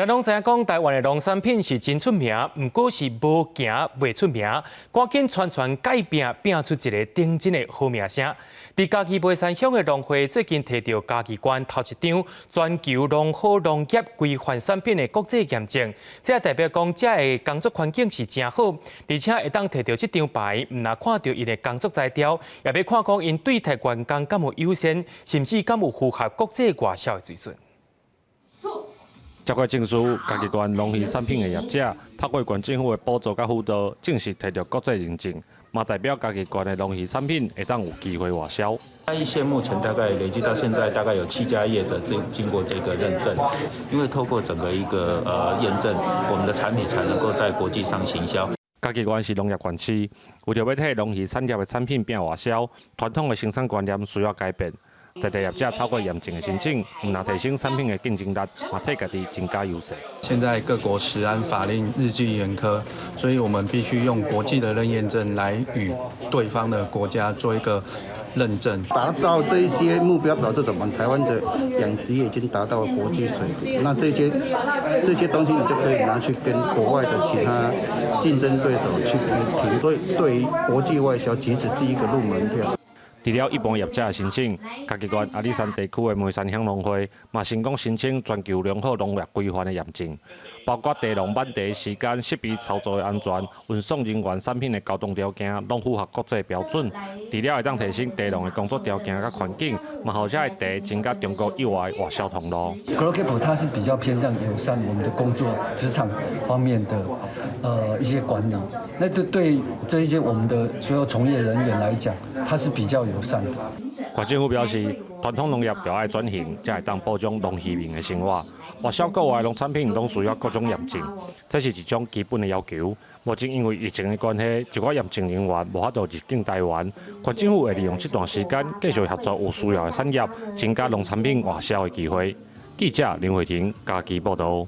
咱攏知影講，台灣的農產品是真出名，毋過是無行袂出名。趕緊宣傳改拼，拼出一个頂真的好名聲。佇嘉義梅山鄉的農會最近提著嘉義縣頭一張全球良好農業規範產品的國際驗證，這代表講遮的工作環境是誠好，而且會當提著這張牌，毋但看著𪜶的工作才調，也欲看講𪜶對待員工敢有友善，甚至敢有符合國際外銷的水準。接過證書，嘉義縣農漁產品的業者，透過縣政府的補助佮輔導，正式提著國際認證，嘛代表嘉義縣的農漁產品會當有機會外銷。嘉義縣目前大概累計到現在，大概有七家業者經過這個認證，因為透過整個一個驗證，我們的產品才能夠在國際上行銷。嘉義縣是農業縣市，為著欲替農漁產業的產品拼外銷，傳統的生產觀念需要改變。在地業者透過驗證的申請，毋但提升產品的競爭力，嘛替家己增加優勢。現在各國食安法令日趨嚴苛，所以我們必須用國際的認驗證來與對方的國家做一個認證。達到這一些目標，表示什麼？台灣的養殖業已經達到國際水平。那這些東西，你就可以拿去跟國外的其他競爭對手去比拼。所以對於國際外銷，其實是一個入門票。除了一般業者的申請，嘉義縣阿里山地區的梅山鄉農會嘛成功申請全球良好農業規範的驗證，包括茶農挽茶時間、設備操作的安全、運送人員產品的交通條件，攏符合國際標準。除了會當提升茶農的工作條件佮環境，嘛予遮的茶增加中國以外外銷通路。 GloCAP 它是比較偏向友善我們的工作職場方面的一些管理，那這對這一些我們的所有從業人員來講，它是比較友善的。縣政府表示，傳統農業著愛轉型，才會當保障農漁民的生活。外銷國外農產品攏需要各種驗證，這是一種基本的要求。目前因為疫情的關係，一寡驗證人員無法度入境台灣，縣政府會利用這段時間繼續協助有需要的產業，增加農產品外銷的機會。記者林慧婷嘉義報導。